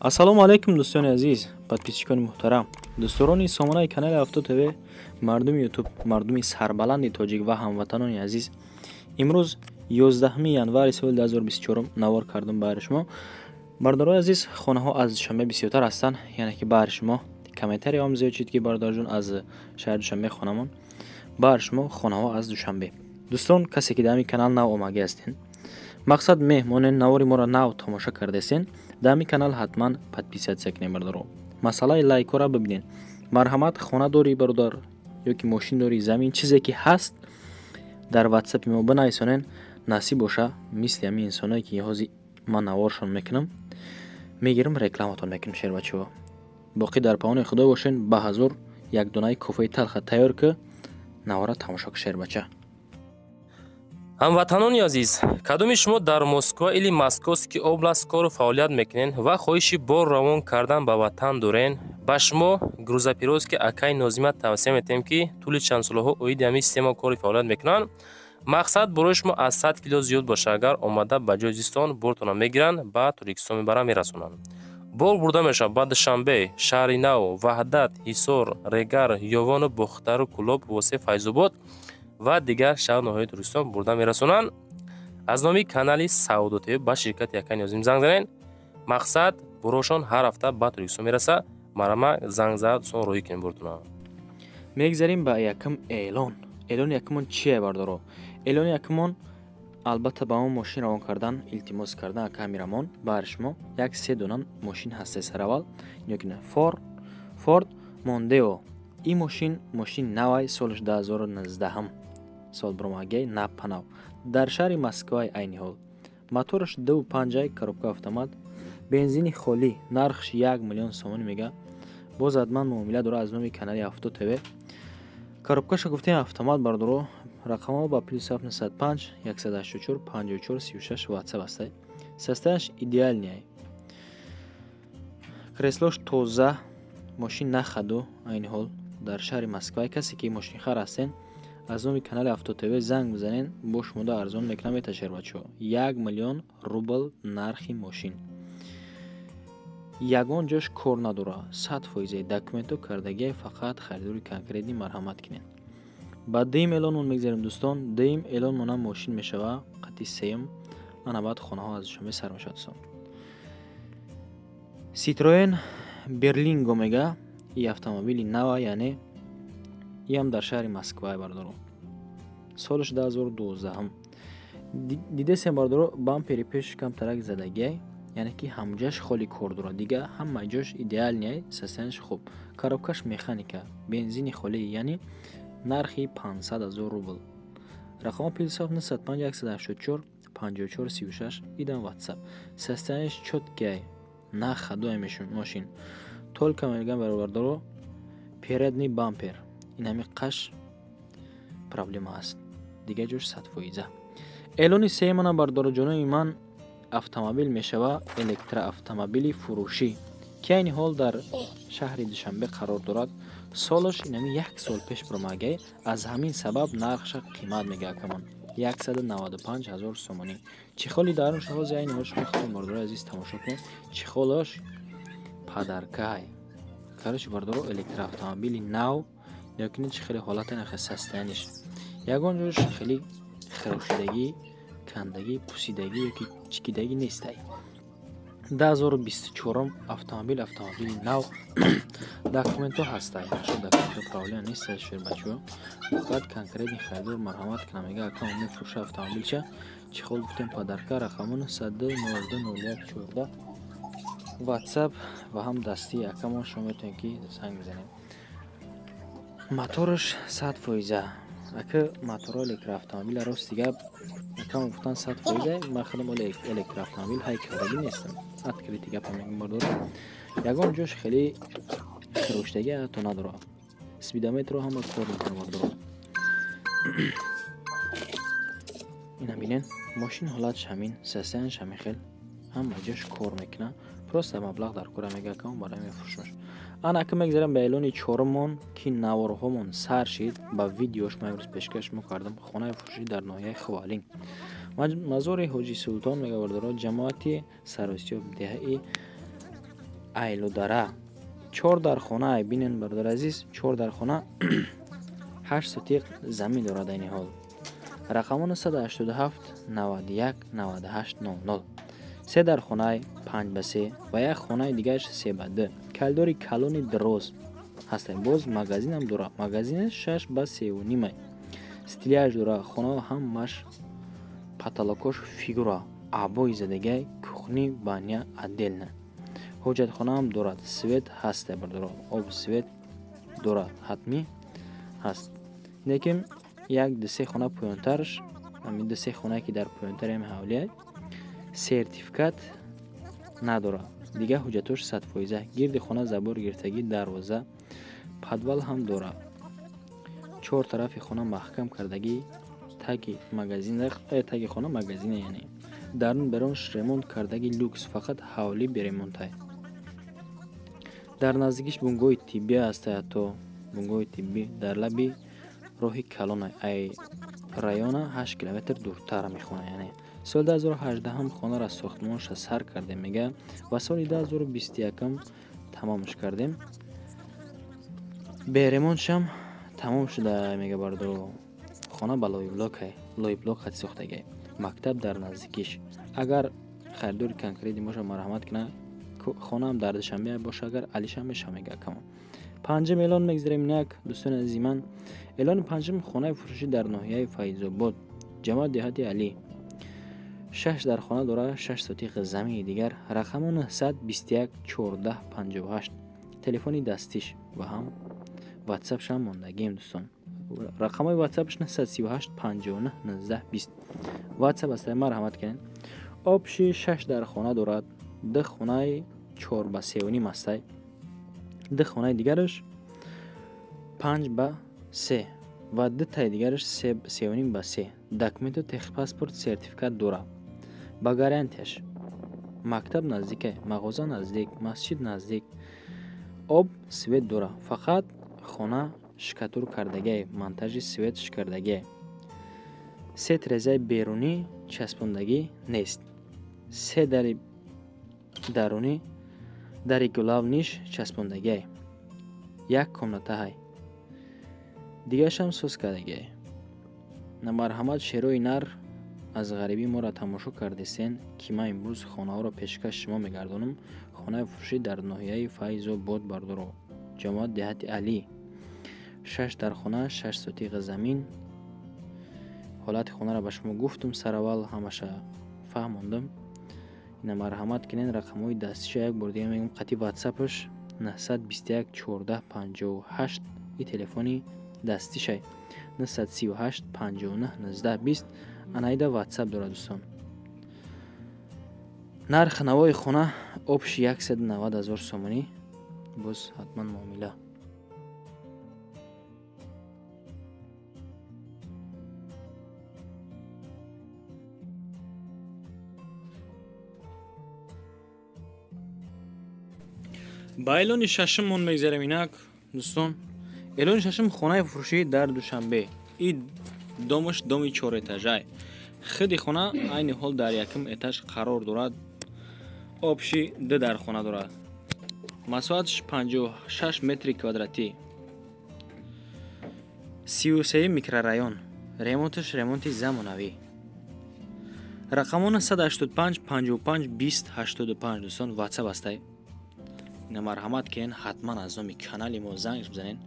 Ассалому алайкум, дӯстони азиз, подписчикони муҳтарам, дӯстдорони сомонаи канали Авто ТВ, мардуми Ютуб, мардуми сарбаланди тоҷик ва ҳамватанони азиз. Имрӯз 11 январи соли 2024 навор кардам баҳри шумо. Бародарои азиз, хонаҳо аз Душанбе бисёртар ҳастанд, яъне ки баҳри шумо комментариҳоам зиёд шуд, ки бародарҷон, аз шаҳри Душанбе хонамон. Баҳри шумо хонаҳо аз Душанбе. Дӯстон, касе ки дар ҳамин канал нав омагӣ ҳастен, мақсад меҳмонен, навори моро нав тамошо кардастен, дар ҳамин канал ҳатман подписаться кунед, бародаро. Масъалаи лайкҳоро бибинед. Марҳамат, хона дорӣ, бародар, ё ки мошин дорӣ, замин, чизе ки ҳаст, дар ватсапи мо бинависонен. Насиб боша, мисли ҳамин инсоное ки ҳозир ман наворшон мекунам, мегирам, рекламатон мекунам. Шербачаҳо, боқӣ дар паноҳи Худо бошен. Ба ҳазур як донаи кофеи талха тайёр ки, навора тамошо ку, шербача. Ҳамватанони азиз, кадоми шумо дар Москва или Московский область кору фаъолият мекунед ва хоҳиши бор равон кардан ба ватан дорен, ба шумо грузоперевозки акай Нозима тавсия метиҳем, ки тӯли чанд солаҳо оиди ҳамин система кори фаъолият мекунанд. Мақсад, борои шумо аз 100 кило зиёд боша, агар омада ба ҷои зистон бортона мегиранд, ба Тоҷикистон мебаранд, мерасонанд. Бор бурда мешавад ба Душанбе, Шаҳри Нав, Ваҳдат, Ҳисор, Регар, Ёвону Бохтару Кӯлоб, Восе, Файзобод ва дигар шаҳр ноҳияи Тоҷикистон бурда мерасонанд. Аз номи канали Савдо ТВ ба ширкати акай Нозим занг занед. Мақсад, борошон ҳар ҳафта ба Тоҷикистон мерасад. Марама занг зад, дӯстон, роҳӣ кунем бортона. Мегзарем ба якум эълон. Эълони якумон чие, бардоро? Эълони якумон албатта ба мо мошин равон кардан илтимос кардан ака Амирамон. Баҳри шумо як се дона мошин ҳаста. Сараввал ёкина Форд Мондео. Ин мошин мошини навай, солаш 2019 сол баромадагиай, напанав, дар шаҳри Москваи. Айни ҳол мотораш ду панҷай, коробка автомат, бензини холӣ, нархш 1 миллион сомонӣ мега. Боз ҳатман муомила дора. Аз номи канали Авто ТВ. Коробкаша гуфтем автомат, бардоро. Рақамҳо ба +7 905 184 54 36 ватсап ҳастай. Состоянияш идеальный, креслош тоза, мошин на ходу. Айни ҳол дар шаҳри Москва. Касе ки мошинхар ҳастен, аз номи канали Авто ТВ занг бизанен, бо шумода арзон мекунам меташер, бачаҳо. 1 миллион рубл нархи мошин. Ягон ҷош кор надора, 100 фоиза документҳо кардагиай. Фақат харидори конкретный марҳамат кунед. Ба дуюм эълонмон мегзарем, дӯстон. Дуюм эълонмонам мошин мешава қати сеюм. Ана баъд хонаҳо аз Душанбе сар мешавад, дӯстон. Ситроен Берлинго мега. И автомобили нава, яъне иам дар шаҳри Москва, бардоро. Солаш 2012. Дидесем, бардоро, бампери пеш камтарак задагиай, яъне ки ҳамҷаш холи кор дорад, дига ҳама ҷош идеальный, состоянияш хуб, коробкаш механика, бензини холӣ, яъне нархи 500 ҳазор рубл. Рақамҳо +7 905 184 54 36, идам ватсап. Состоянияш чёткий, на ходу мошин. Только мегам, бародаро, передний бампер ин ҳами қаш проблема аст, дигар ҷош 100 фоиза. Эълони сеюмана, бардороҷонои ман, автомобил мешава, электроавтомобили фурӯшӣ, ки айни ҳол дар шаҳри Душанбе қарор дорад. Солаш инами як сол пеш баромадагай, аз ҳамин сабаб нархша қимат мега акамон, 195 ҳазор сомонӣ. Чехоли дарунш ҳозир айни ҳол шумо худтон, бардорои азиз, тамошо кунед, чехолаш подаркай. Короче, бардоро, электроавтомобили нав. Нигоҳ чи хеле ҳолата нахе, состоянияш ягон ҷош хеле хирошидагӣ, кандагӣ, пусидагӣ ёки чикидагӣ нестай. 2024 автомобил, автомобили нав, документҳо ҳастай, документҳо проблема нестай, шербачаҳо. Фақат конкретный харидор марҳамат кунам, мега ака, мефурӯша автомобилча. Чехол гуфтем подарка. Рақамон 102 01 14 ватсап ва ҳам дастии акамон, шумо метавонед ки занг бизанед. Мотораш 100 фоиза. Ака, моторҳо электроавтомобила, рости гап, акама гуфтан 100 фоиза. Ман худам оли электроавтомобил ҳай кардагӣ нестам, открытый гапа мегӯм, бардоро. Ягон ҷош хеле хироштагӣ ҳатто надорад, спидометрро ҳама кор мекунад, бардоро. Ина бинен, мошин ҳолатш ҳамин, состоянияш ҳамин хел, ҳама ҷош кор мекунад, просто маблағ дар кора, мега акам, барои мефурӯшмаш. Ана ака мегзарем ба эълони чоруммон, ки наворҳомон сар шид ба видеош. Ман имрӯз пешкаш мо кардам хонаи фурӯшӣ дар ноҳияи Хвалинг, мазори Ҳоҷи Султон мега, бардоро, ҷамоати Саросиёб, деҳаи Айлудара. 4 дар хона бинен бародар азиз, 4 дар хона 8 сотиқ замин дорад айни ҳол. Рақамон 187 91 98 00. 3 дар хонаи 5 ба 3 ва як хонаи дигараш 3 ба 2. Коридори калони дроз ҳастанд. Боз магазинам дорад. Магазинаш 6 ба 3.5. Стиляж дорад. Хона ҳамаш потолокош фигура, обои задагай, кухни, баня отдельно. Ҳоҷатхонаам дорад. Свет ҳаст бародаро. Об свет дорад. Ҳатмӣ ҳаст. Лекин як ду се хона поёнтарш, ҳамин ду се хонае ки дар поёнтари ҳамин ҳавлия сертификат надорад. Дигар ҳуҷҷатош 100%. Гирди хона забор гирифтагӣ, дарвоза, подвал ҳам дорад. 4 тарафи хона маҳкам кардагӣ, таги магазин, таги хона магазина, яъне дарун берунш ремонт кардагӣ люкс, фақат ҳавлӣ беремонтай. Дар наздикиш бунгоҳи тиббӣ аст, ҳатто бунгоҳи тиббӣ дар лаби роҳи калона, ай района 8 километр дуртар мехона. Яъне соли 2018 хонаро сохтмонша сар кардем мега ва соли 2021 тамомш кардем. Беремонтшам тамом шуда мега бародаро. Хона ба лойблокай, лойблок хати сохтагай. Мактаб дар наздикиш. Агар харидори конкретӣ боша марҳамат кина. Хонаам дар Душанбе боша, агар алишам меша мега акамон. Панҷум эълон мегзарем инак дӯстони азизи ман. Эълони панҷум хонаи фурӯшӣ дар ноҳияи Файзобод, ҷамоат деҳати Алӣ. 6 дар хона дорад, 6 сотиқ замини дигар. Рақаму 921 14 58. Телефони дастиш ва ҳам ватсапшам мондагием дӯстон. Рақамҳои ватсапш 938 59 19 20. Ватсап аст, марҳамат кунед. Обши 6 дар хона дорад, 2 хонаи 4 ба 3.5 астай. 2 хонаи дигараш 5 ба 3 ва 2 таи дигараш 3.5 ба 3. Документу техпаспорт сертификат дорад. Ба гарантияш мактаб наздик, мағоза наздик, масҷид наздик, об свет дорад. Фақат хона шикатур кардагай, монтажи свет шикардагай. 3 тирезаи берунӣ часпондагӣ нест. 3 дари дарунӣ, дари главниш часпондагай. 1 комнатаҳай. Дигарашам соз кардагай. Марҳамат шерои нар аз ғарибӣ моро тамошо кардесен, ки ман имрӯз хонаҳоро пешкаш шумо мегардонам. Хонаи фурӯшӣ дар ноҳияи Файзобод бардоро, ҷамоат деҳати Алӣ. 6 дар хона, 6 сотиқ замин. Ҳолати хонаро ба шумо гуфтум, сараввал ҳамаша фаҳмондам. Ина марҳамат кунед, рақамҳои дастиша як бор дига мегӯям, қати ватсапаш 921 14 58 и телефони дастишай 938 59 19 20. Анаида ватсап дорад дӯстон. Нархи навои хона обши 190 000 сомонӣ, боз ҳатман муомила. Ба эълони шашуммон мегзарем инак дӯстон. Эълони шашум хонаи фурӯшӣ дар Душанбе. И домаш доми 4 этажай. Худи хона айни ҳол дар якум этаж қарор дорад. Обши 2 дар хона дорад. Масоҳаташ 56 метри квадратӣ. 33 микрорайон. Ремонташ ремонти замонавӣ. Рақамон 185 55 20 85 дӯстон ватсап ҳастай. Марҳамат кунед, ҳатман аз номи канали мо занг бизанед.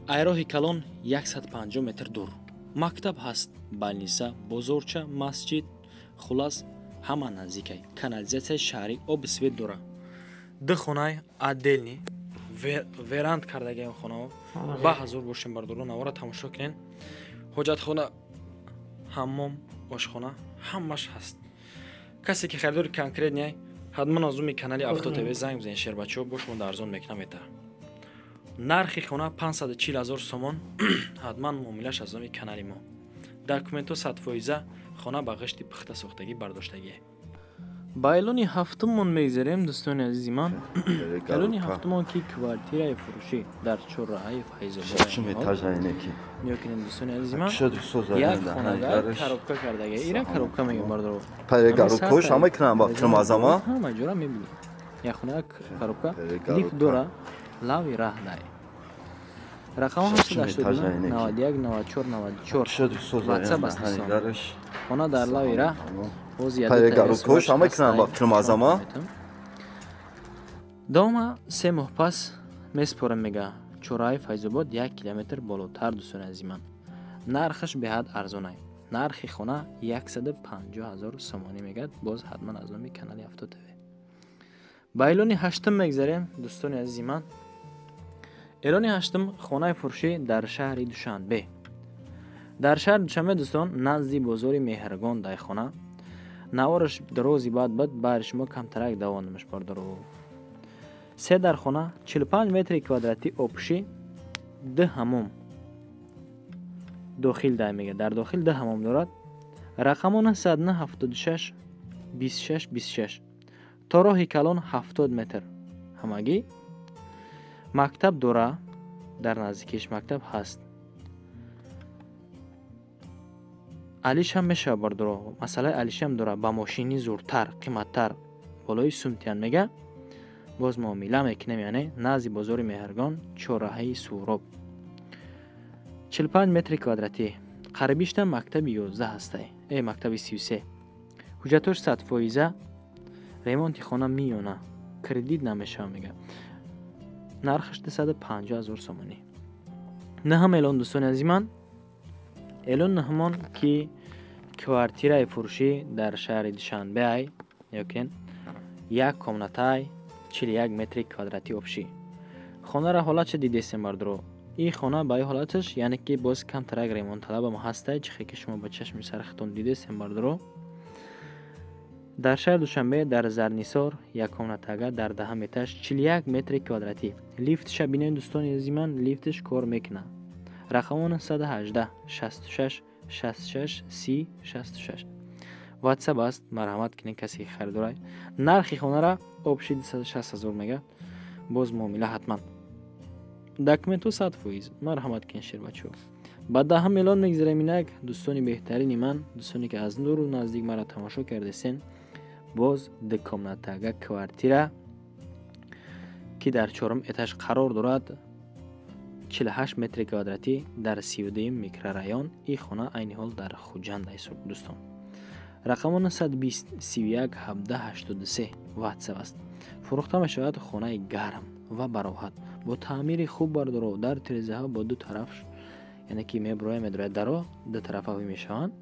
Айроҳи калон 150 метр дур. Мактаб ҳаст, балниса, бозорча, масҷид, хулас ҳама наздикай. Канализатсияи шаҳрӣ, об свет дорад. 2 хонаи отдельный веранд кардагаем хонаҳо. Ба ҳазор бошем бардоро, навора тамошо кунед. Ҳоҷатхона, ҳаммом, ошхона ҳамаш ҳаст. Касе ки харидори конкретный ҳатман аз номи канали Авто ТВ занг бизанед, шербачаҳо бо шумо дар арзон мекунам мета. Нархи хона 540 000 сомон, ҳатман муомилаш аз номи канали мо. Документҳо 100%, хона ба ғишти пухта сохтагӣ бардоштагӣ. Ба эълони ҳафтуммон мегзарем дӯстони азизи ман. Эълони ҳафтумон ки квартираи фурӯшӣ дар чорраҳаи Файзобод. Нигоҳ кунед дӯстони азизи ман, як хонада коробка кардага. Ира коробка мегӯям бардоро. Коробкош ҳама кунам ба филм азама. Ҳама ҷора мебинед. Як хона, як коробка, лифт дора, лави раҳ дай. Рақам 889 91 94 94 WhatsApp аст дӯстон. Хона дар лави раҳ. Боз Перегородкош ҳама кунам ба филм азама. Дома 3 моҳ пас меспорам мега. Чораи Файзобод 1 километр болотар дӯстони азизи ман. Нархаш беҳад арзонай. Нархи хона 150 000 сомонӣ мегӯяд, боз ҳатман аз номи канали Авто ТВ. Ба эълони ҳаштум мегзарем дӯстони азизи ман. Эълони ҳаштум хонаи фурӯшӣ дар шаҳри Душанбе. Дар шаҳри Душанбе дӯстон, назди бозори Меҳргон дай хона. Навораш рози баъд бад баҳри шумо камтарак давонамаш бардору. 3 дар хона, 45 метри квадратӣ обши, 2 ҳамом дохил дай мега. Дар дохил 2 ҳамом дорад. Рақамо 976 26 26. То роҳи калон 70 метр ҳамагӣ. Мактаб дора, дар наздикиш мактаб ҳаст. Алишам мешава бардоро. Масъалаи алишам дора, ба мошини зуртар, қиматтар болои сумтиян мега. Боз муомила мекунем, яъне назди бозори Меҳргон, чорраҳаи Суроб. 45 метри квадратӣ. Қарибишта мактаби 11 ҳастай. Мактаби 33. Ҳуҷҷатош 100%, ремонти хона миёна, кредит намешава мега. Нархаш 250 000 сомонӣ. Наҳам эълон дӯстони азизи ман. Эълон наҳамон ки квартираи фурӯшӣ дар шаҳри Душанбе ай, ёкин як комнатай, 41 метри квадратӣ обши. Хонара ҳолатша дидесем бардоро. Ин хона ба ин ҳолаташ, яъне ки боз камтарак ремонтталабам ҳастай, чихе ки шумо ба чашми сари худтон дидесем бардоро. Дар шаҳри Душанбе дар Зарнисор як комнатага дар 10 этаж 41 метри квадратӣ. Лифтша бинед дӯстони азизи ман, лифтш кор мекунад. Рақамо 918 66 66 30 66. WhatsApp аст, марҳамат кунед касе ки харидорай. Нархи хонара обши 260 000 мега. Боз муомила ҳатман. Документҳо 100%. Марҳамат кунед шербачаҳо. Ба 10 эълон мегзарем инак дӯстони беҳтарини ман, дӯстоне ки аз дуру наздик маро тамошо кардесен. Боз 2 комнатага квартира ки дар 4 этаж қарор дорад, 48 метри квадратӣ дар 32 микрорайон. Ин хона айни ҳол дар Хуҷанд аст дӯстон. Рақамо 920 31 17 83 WhatsApp аст. Фурӯхта мешавад хонаи гарм ва бароҳат бо таъмири хуб бардоро. Дар тирезаҳо бо ду тараф, яъне ки меброя медрояд даро ду тарафавӣ мешаванд.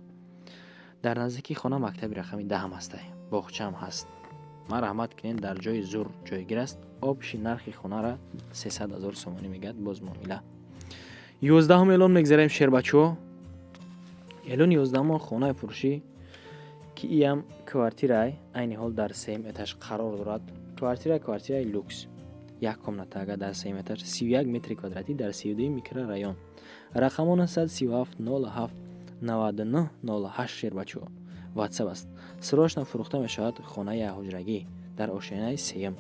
Дар наздикии хона мактаби рақами 10 ҳам ҳастай, боғчаам ҳаст. Марҳамат кунед, дар ҷои зур ҷойгир аст. Обши нархи хонара 300 000 сомонӣ мегӯяд, боз муомила. 11 эълон мегзарем шербачаҳо. Эълони 11 хонаи фурӯшӣ ки иам квартирай айни ҳол дар 3 этаж қарор дорад. Квартира квартираи люкс, як комнатага дар 3 этаж, 31 метри квадратӣ дар 32 микрорайон. Рақамо 937 07 99 08 шербачаҳо. WhatsApp аст. Срочно фурӯхта мешавад хонаи якҳуҷрагӣ дар ошёнаи 3.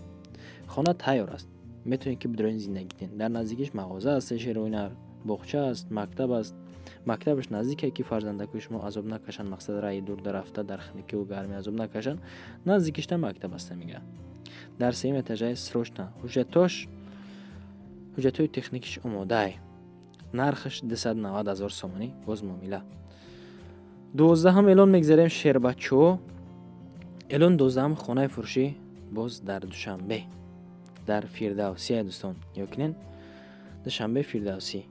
Хона тайёр аст. Метавонед ки бидроин зиндагӣ кунед. Дар наздикиш мағоза аст, шероинар, боғча аст, мактаб аст. Мактабаш наздике ки фарзандакои шумо азоб накашанд, мақсад раи дур дарафта дар хунукиву гармӣ азоб накашанд. Наздикишта мактаб аст мега. Дар 3 этажаи срочно. Ҳуҷҷатош, ҳуҷҷатҳои техникиш омодаай. Нархаш 290 000 сомонӣ, боз муомила. 12 эълон мегзарем шербачаҳо. Эълон 12 хонаи фурӯшӣ боз дар Душанбе, дар Фирдавсия дӯстон. Ёкинен Душанбе Фирдавсӣ.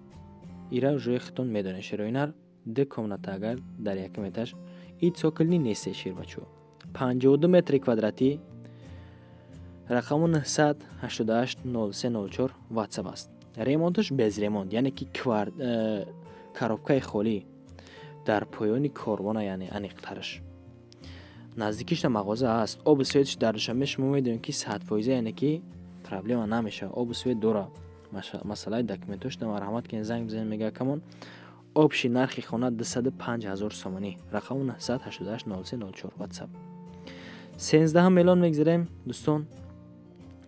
Ира ҷои худтон медонед шероинар. 2 комната агар дар 1 этаж. И цокольни нест шербачаҳо. 52 метри квадратӣ. Рақаму 988 03 04 WhatsApp аст. Ремонташ без ремонт, яъне ки коробкаи холӣ дар поёни корвона, яъне аниқтараш. Наздикишта мағоза ҳаст. Обу светш дар Душанбе шумо медонед ки 100%, яъне ки проблема намешавад. Обу свет дора. Масъалаи документош марҳамат кунед, занг бизанед мега камон. Обши нархи хона 205 000 сомонӣ. Рақаму 988 03 04 WhatsApp. 13 эълон мегзарем дӯстон.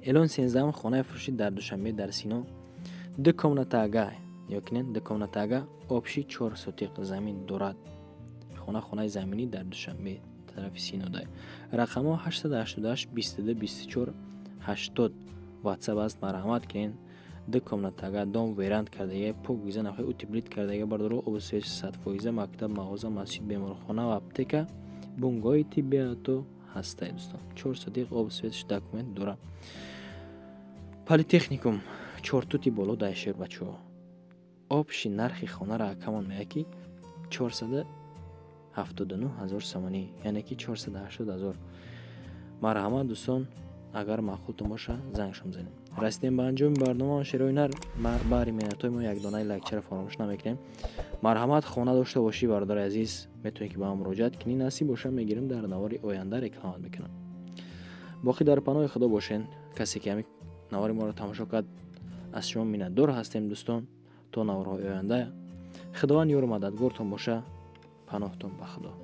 Эълон 13 хонаи фурӯшӣ дар Душанбе дар Сино. 2 комнатага, ёкинен 2 комнатага обши 4 сотиқ замин дорад. Хона хонаи заминӣ дар Душанбе тарафи Синодай. Рақамҳо 888 22 24 80 WhatsApp аст, марҳамат кунед. Ду комнатага дом веранда кардага, покиза нахои утеплить кардага, бардоро. Обу свет 100%, мактаб, мағоза, масҷид, беморхона ва аптека, бунгоҳи тибби ҳатто ҳастай, дӯстон. 4 сотих об светш документ дора. Политехникум чортути боло дайшер, бачаҳо. Общий нархи хонаро акамон меяд, ки 479 000 сомонӣ, яъне ки 480 000. Марҳамат, дӯстон, агар маъқултон боша, зангшон бизанед. Расидем ба анҷоми барнома. Шерои нар баҳри меҳнатҳои мо якдонаи лайкчаро фаромӯш намекунем. Марҳамат, хона дошта бошӣ, бародари азиз, метавонӣ, ки ба ман муроҷиат кунӣ. Насиб боша, мегирем, дар навори оянда рекламат мекунам. Боқӣ дар паноҳи Худо бошен. Касе ки ҳамин навори моро тамошо кард, аз шумо миннатдор ҳастем, дӯстон. То наворҳои оянда Худованд ёру мададгортон боша. Паноҳтон ба Худо.